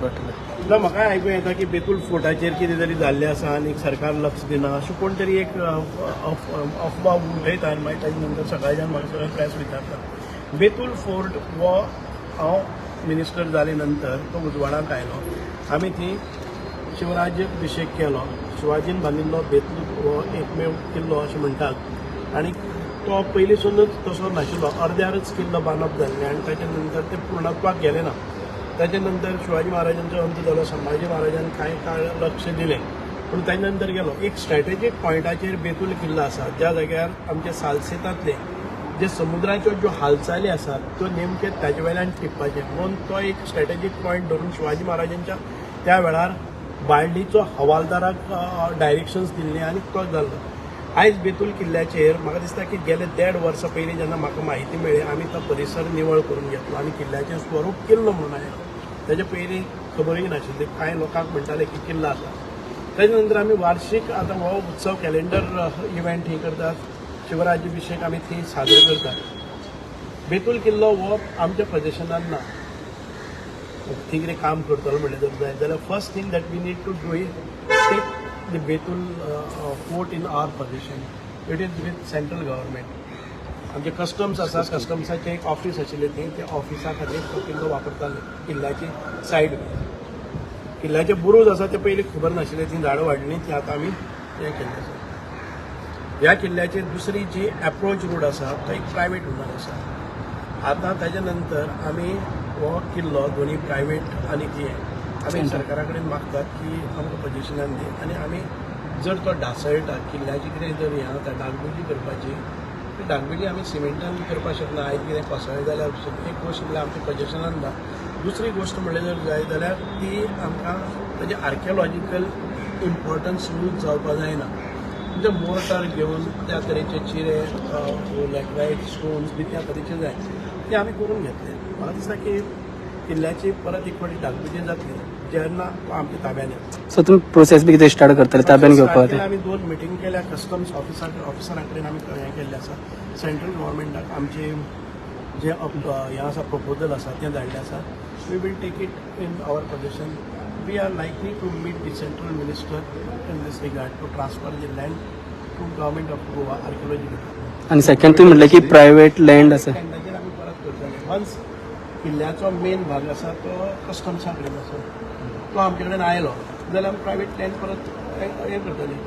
पडटलें. ना, म्हाका आयकूं येता की बेतूल फोर्टाचेर कितें तरी जाल्लें आसा आनी सरकार लक्ष दिना, अशें कोण तरी एक अफवा उलयता आनी मागीर ताजे नंतर सकाळच्यान म्हाका सगळें प्रेस विचारता. बेतूल फोर्ट हो हांव मिनिस्टर जाले नंतर तो उजवाडाक आयलो. आमी ती शिवराज्याभिशेक केलो. शिवाजीन बांदिल्लो बेतूल हो एकमेव किल्लो अशें म्हणटात आनी तो पयलींसूनच तसो नाशिल्लो. अर्द्यारच किल्लो बांदप जाल्लें आनी ताच्या नंतर ते पूर्णत्वाक गेलें ना. ताच्या नंतर शिवाजी महाराजांचो अंत जालो. संभाजी महाराजान कांय काळ लक्ष दिलें, पूण ताच्या नंतर गेलो. एक स्ट्रॅटेजीक पॉयंटाचेर बेतूल किल्लो आसा, ज्या जाग्यार आमच्या सालसेतांतले जे समुद्राच्यो ज्यो हालचाली आसात त्यो नेमके ताजे वयल्यान टिपपाचे म्हणून तो एक स्ट्रॅटेजीक पॉयंट धरून शिवाजी महाराजांच्या त्या वेळार बाळडीचो हवालदाराक डायरेक्शन्स दिल्ले आनी तो जाल्लो. आयज बेतूल किल्ल्याचेर म्हाका दिसता की गेले देड वर्सां पयलीं जेन्ना म्हाका म्हायती मेळ्ळी, आमी तो परिसर निवळ करून घेतलो आनी किल्ल्याचें स्वरूप किल्लो म्हणून आयलो. ताजे पयलीं खबरूय नाशिल्ली. कांय लोकांक म्हणटाले की किल्लो आसा. ताच्या नंतर आमी वार्षीक आतां हो उत्सव कॅलेंडर इव्हेंट ही करतात. शिवराज्याभिशेक आमी थंय साजरो करतात. बेतूल किल्लो हो आमच्या पजेशनान ना. थंय कितें काम करतलो म्हणलें जर जाय जाल्यार first thing that we need to do is take the Betul Fort in our possession. It is with central government. आमचे कस्टम्स आसा, कस्टम्साचें एक ऑफीस आशिल्लें थंय. त्या ऑफिसा खातीर तो किल्लो वापरताले. किल्ल्याची सायड, किल्ल्याचे बुरूज आसा ते पयलीं खबर नाशिल्लें. ती झाडां वाडलीं, ती आतां आमी हें केल्लें आसा. ह्या किल्ल्याची दुसरी जी एप्रोच रोड आसा तो एक प्रायवेट ओनर आसा. आतां ताच्या नंतर आमी हो किल्लो दोनी प्रायवेट आनी हे आमी सरकारा कडेन मागतात की आमकां पजेशनान दी आनी आमी जर तो ढासळटा, किल्ल्याची कितें जर हें जाता, डागडुजी करपाची. ती डागडुजी आमी सिमेंटान बी करपाक शकना. आयज कितें कोसळ्ळें जाल्यार एक गोश्ट म्हणल्यार आमच्या पजेशनान ना. दुसरी गोश्ट म्हणल्यार जर जाय जाल्यार ती आमकां ताजें आर्किओलॉजिकल इम्पॉर्टन्स लूज जावपाक जायना. म्हणजे मोर्टार घेवन त्या तरेचे चिरे, लॅटरायट स्टोन्स बी त्या तरेचे जाय, ते आमी करून घेतले. म्हाका दिसता की किल्ल्याची परत एक फावटी डागडुजी जातली जेन्ना तो आमच्या ताब्यान येता. सो तुमी प्रोसेस बी कितें स्टार्ट करतले ताब्यान घेवपाक खातीर? आमी दोन मिटींग केल्या. कस्टम्स ऑफिसरा कडेन आमी हें केल्लें आसा. सेंट्रल गव्हर्मेंटाक आमचे जे हें आसा, प्रपोजल आसा, तें धाडलें आसा. We will take it in our possession. We are likely to meet the central minister in this regard to transfer the land to Government of Goa Archaeology Department. आनी सेकंड तुमी म्हटलें की प्रायवेट लँड आसा. लँडाचेर आमी परत करतले ones किल्ल्याचो main भाग आसा तो कस्टम्सा कडेन आसा. तो आमचे कडेन आयलो जाल्यार आमी प्रायवेट लँड परत हें करतले.